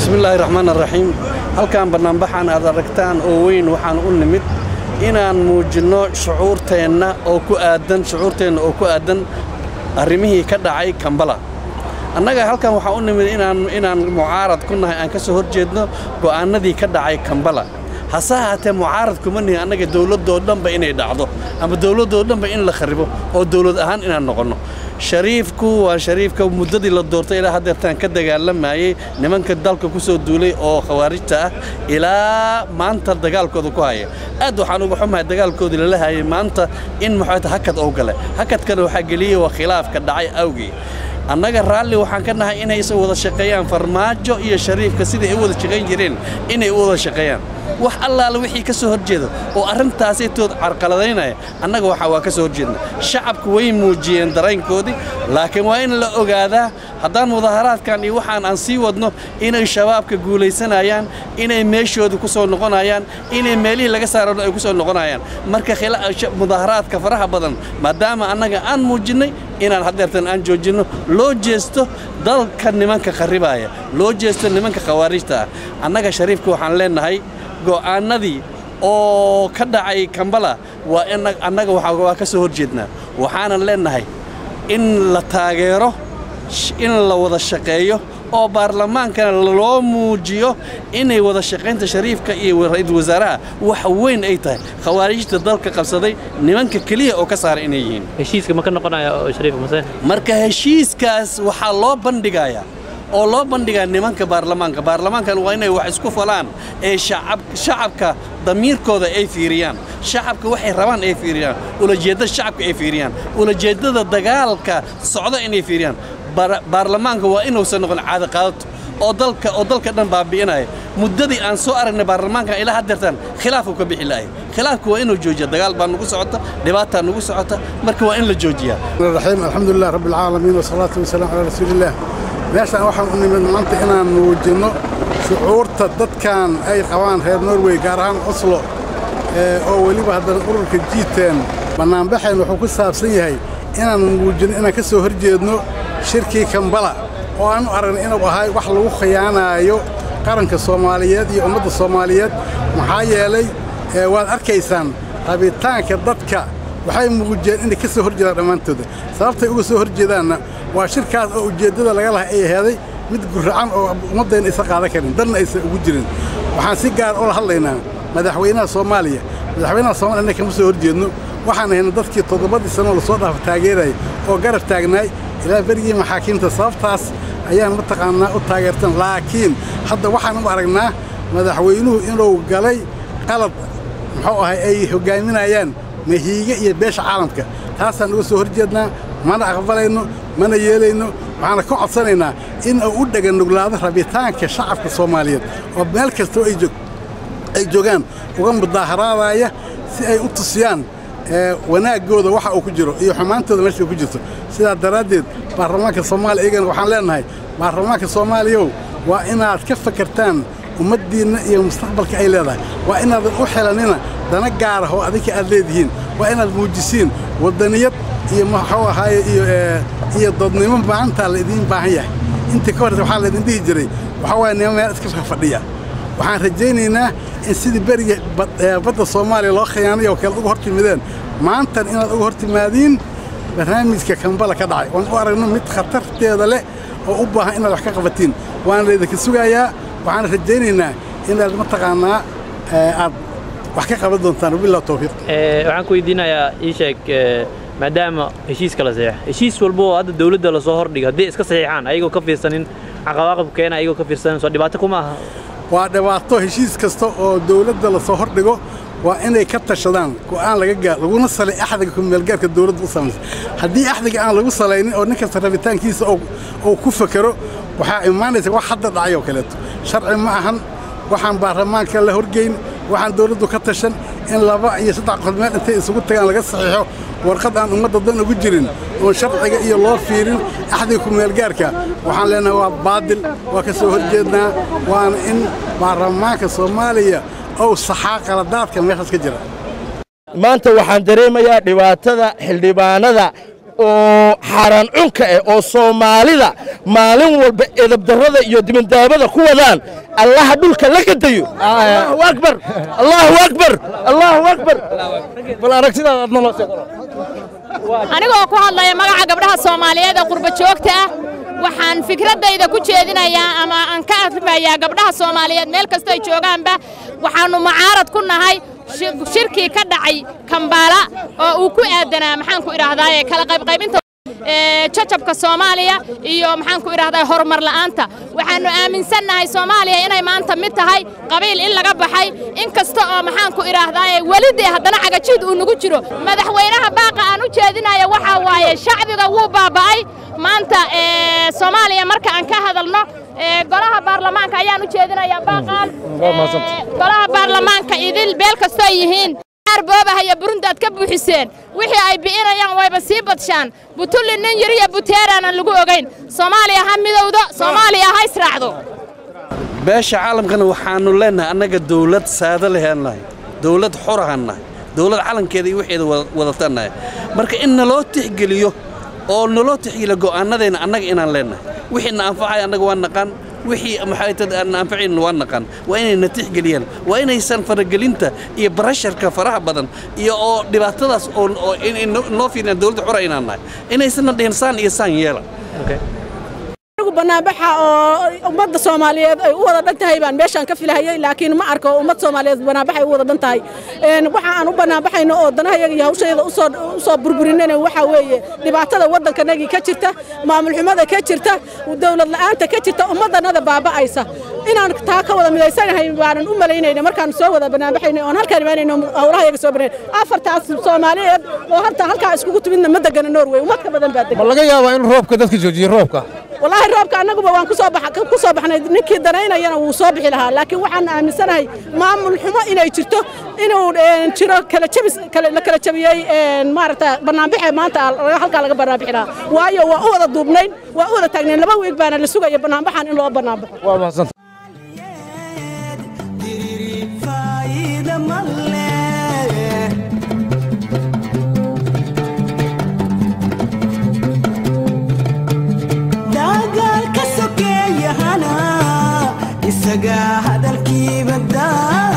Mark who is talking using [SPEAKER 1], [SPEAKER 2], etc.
[SPEAKER 1] Bismillaahi raxmaan raxiim. Halkan bannaanbaxan aad aragtaan oo weyn waxaan u nimid inaan muujinno shucuurteenna oo ku aadan arrimihii ka dhacay Kambala. Annaga halkan waxaan u nimid inaan mucaarad ku nahay, aan ka soo horjeedno go'aanadii ka dhacay Kambala. Hase ahaatee, mucaarad kuma nihin annaga dowladdoo dhanba inay dhacdo ama dowladdoo dhanba in la kharibo oo dowlad ahaan inaan noqonno. Shariifku waa Shariifka muddadii la doortay ilaa haddeertaan ka dagaalamayay nimanka dalka ku soo duulay oo khawaarijta ah, ilaa maanta dagaalkooda ku haya. Aad waxaan uga xumahay dagaalkoodii lala hayay maanta in maxay hakad oo gale. Hakadkana waxaa geliyey waa khilaafka dhacay awgii. Annaga raalli waxaan ka nahay inay isa wada shaqeeyaan Farmaajo iyo Shariifka, sidai ay u wada shaqayn jireen inay u wada shaqeeyaan. Wax allaala wixii ka soo horjeeda oo arrintaasaytood carqaladaynaya, annaga waxa waa ka soo horjeedna. Shacabku way muujiyeen dareenkoodii, laakiin waa in la ogaadaa haddaan mudaharaadkan iyo waxaan aan sii wadno inay Shabaabka guulaysanayaan, inay meeshooda ku soo noqonayaan, inay meelihii laga saarano ay ku soo noqonayaan. Marka mudaharaadka faraha badan maadaama annaga aan muujinnay, inaan haddeertan aan joojinno, loo jeesto dalka nimanka kharribaaya, loo jeesto nimanka khawaarijta ah. Annaga Shariifka waxaan leenahay go'aanadii oo ka dhacay Kambala waa in annaga waa ka soo horjeednaa. Waxaanan leenahay in la taageero, in la wada shaqeeyo oo baarlamaankana loo muujiyo inay wada shaqaynta Shariifka iyo ra'iisul wasaaraha wax weyn ay tahay, khawaarijta dalka qabsaday nimanka keliya oo ka saaray inay yihiin.
[SPEAKER 2] Heshiiska ma ka noqonaya oo Shariif mase?
[SPEAKER 1] Marka heshiiskaas waxaa loo bandhigayaa oo loo bandhigaa nimanka baarlamaanka. Baarlamaankan waa inay wax isku falaan ee shacabka damiirkooda ay fiiriyaan, shacabka waxay rabaan ay fiiriyaan, ulajeeddada shacabka ay fiiriyaan, ulajeeddada dagaalka socda inay fiiriyaan. Baarlamaanka waa inuusan noqon caado qaadato oo dalka dhan baabi'inaya. Muddadii aan soo aragnay baarlamaanka ilaa haddeertaan khilaafku ka bixi lahay. Khilaafku waa inuu joojiya. Dagaal baa nagu socota, dhibaataa nagu socota, marka waa in la joojiyaa.
[SPEAKER 3] الرحيم. الحمد لله رب العالمين والصلاة والسلام على رسول الله. Meeshaan waxaan u nimid maanta inaan muujinno shucuurta dadkan ay qabaan reer Norway, gaar ahaan Oslo, oo weliba haddana ururka G10. Bannaanbaxeen wuxuu ku saabsan yahay inaan muujinno inaan ka soo horjeedno shirkii Kambala oo aan u aragnay inuu ahay wax lagu khiyaanaayo qaranka Soomaaliyeed iyo ummadda Soomaaliyeed. Maxaa yeelay, waad arkaysaan rabitaanka dadka, waxay muujiyeen inay ka soo horjeedaan dhammaantooda. Sababtay uga soo horjeedaanna waa shirkaas oo ujeeddada laga lahaa ay aheeday mid guracan oo ummaddayna aysan qaadan karin, danna aysan ugu jirin. Waxaan si gaar ula hadlaynaa madaxweynaha Soomaaliya. Madaxweynaha Soomaaliya inna kama soo horjeedno. Waxaan ahayna dadkii 7dii sano lasoo dhaafa taageeraya oo garab taagnaay ilaa berigii maxaakiimta. Sababtaas ayaan mataqaanaa u taageertan, laakiin hadda waxaan u aragnaa madaxweynuhu inuu galay qalad muxuu ahay ay hoggaaminayaan mahiige iyo beesha caalamka. Taasaan uga soo horjeednaa, mana aqbalayno, mana yeelayno. Waxaana ka codsanaynaa in uu u dhaganuglaado rabitaanka shacabka Soomaaliyeed oo meel kastoo ay joogaan uga mudaaharaadaya, si ay u tusiyaan wanaaggooda waxa uu ku jiro iyo xumaantooda meesha ku jirto. Sidaa daraaddeed, baarlamaanka Soomaaliya iyagana waxaan leenahay: baarlamaanka Soomaaliyow, waa inaad ka fakartaan ummaddiinna iyo mustaqbalka ay leedahay. Waa inaadan u xilanina dana gaarah oo adinka aad leedihiin. Waa inaad muujisiin waddaniyad iyo muxuu ahaaye iyo dadnimo. Maanta la idiin baahan yahay. Intii ka horreysa waxaa laydin dhihi jiray waxaa waaya nimo meel iska fadhiya. Waxaan rajaynaynaa in sidii beriga badda Soomaaliya loo khiyaanay oo kale uga hor timideen, maantan inaad uga hor timaadiin barnaamijka Kambala ka dhacay oon u aragno mid khatarteeda leh oo u baahan inaad wax ka qabatiin. Waana laydinka sugayaa. Waxaan rajaynaynaa inaad mataqaanaa aad wax ka qaban doontaan. Wabillahi tawfiiq.
[SPEAKER 2] Waxaan ku weydiinayaa, ii sheeg, maadaama heshiiska la saxiix, heshiis walba oo hadda dawladda lasoo hordhigo, haddii iska saxiixaan ayagoo ka fiirsanin caqabaaqib keena, ayagoo ka fiirsanin, soo dhibaato kuma aha?
[SPEAKER 3] Waa dhibaato. Heshiis kasta oo dawladda lasoo hordhigo waa inay ka tashadaan, go'aan laga gaar, laguna salay axdiga kumeelgaarka dawladda u samaysa. Haddii axdiga aan lagu salaynin oo nin kasta rabitaankiisa uu ku fakero, waxaa imaanaysa wax hadda dhacay oo kaleeto. Sharci ma ahan waxaan baarlamaanka la horgeyn, waxaan dawladdu ka tashan, in laba iyo saddex qod meel intay isugu tagaan laga saxiixo warqad aan ummadda dan ugu jirin oon sharciga iyo loo fiirin axdiga kumeelgaarka. Waxaan leenahay waa baadil, waa ka soo horjeednaa, waana in baarlamaanka Soomaaliya ou saxaa qaladaadka meeshaas ka jira.
[SPEAKER 4] Maanta waxaan dareemayaa dhibaatada xildhibaanada Oo xaaraan cunka ah oo Soomaalida maalin walba edabdarrada iyo dimindaabada ku wadaan, Allaha dhulka la gadayo. Allahu akbar, Allahu akbar, Allahu akbar.
[SPEAKER 5] Bal aragtidaada aad naloo sheego.
[SPEAKER 6] Anigoo ku hadlaya magaca gabdhaha Soomaaliyeed ee qurba joogta ah, waxaan fikraddayda ku jeedinayaa ama aan ka arrimayaa gabdhaha Soomaaliyeed meel kastoo ay joogaanba, waxaannu mucaarad ku nahay shirkii ka dhacay Kambaala oo uu ku aadanaa, maxaan ku idhaahdaaye, kala qaybqaybinta jajabka Soomaaliya iyo, maxaan ku idhahdaa, horumar la'aanta. Waxaannu aaminsannahay Soomaaliya inay maanta mid tahay, qabiil in laga baxay, in kasta oo, maxaan ku idhaahdaaye, weli dee haddana cagajiid uu nagu jiro. Madaxweynaha baaqa aan u jeedinayo waxaa waaye, shacbiga wuu baaba'ay maanta Soomaaliya. Marka aan ka hadalno golaha baarlamaanka ayaan u jeedinayaa baaqaan, golaha baarlamaanka idil beel kastoo yihiin boobahaya Burundaad ka buuxiseen, wixii ay bi'inayaan wayba sii badshaan. Butulli nin yiriyo buteeraanan lagu ogayn. Soomaaliya ha midowdo, Soomaaliya ha israacdo.
[SPEAKER 1] Beesha caalamkana waxaannu leenahay, annaga dawlad saada lehaan nahay, dawlad xorahan nahay, dawlad calankeeda iyo waxeeda wadataan nahay. Marka in naloo tixgeliyo oo naloo tixgeliyo go'aanadeenna annaga inaan leenahay, wixii na anfacaya annaga waa naqaan, wixii maxay aan anfacayn waa naqaan, waa inay na tixgeliyaan, waa inaysan faragelinta iyo barasharka faraha badan iyo oo dhibaatadaas oo inay noo fiiriyaan dawladda xora inaan nahay, inaysan na dhihin saan iyo saan yeela.
[SPEAKER 7] Anigu banaanbaxa oo ummadda Soomaaliyeed ay u wada dhan tahay baan meeshaan ka filahayay, laakiin ma arko ummad Soomaaliyeed banaanbax ay u wada dhan tahay. Waxa aan u banaanbaxayno oo danahayaga iyo hawshayada usoo burburinana waxaa weeye dhibaatada waddankanagii ka jirta, maamul xumada ka jirta, dowlad la'aanta ka jirta, ummaddanada baaba'aysa. Inaan taa ka wada midaysanahay baanan u malaynayna markaan soo wada banaanbaxaynay oon halkaan imaanayno howlahayaga soo banayn. Afartaas Soomaaliyeed oo halta halkaa iskugu timidna ma degana Norway, ummad ka badan baa degan.
[SPEAKER 5] Ma laga yaabaa in roobka dadka joojiyo roobka?
[SPEAKER 7] Wallaahi roobka annaguba waan kusoo bax ku soo baxnay, ninkii danaynayana wuu soo bixi lahaa, laakiin waxaan aaminsanahay maamul xumo inay jirto, inuu jiro kala jabis la kala jabiyey maaragta banaanbixe maanta halkaa laga banaanbixi lahaa, waayo waa u wada duubnayn, waa u wada taagnayn. 2 wiig baana la sugaya banaanbaxan in loo banaanbaxo.
[SPEAKER 5] Waa mahadsan.
[SPEAKER 8] Faa'iida male. Dagaalka sokeeyahana isaga hadalkiiba daa.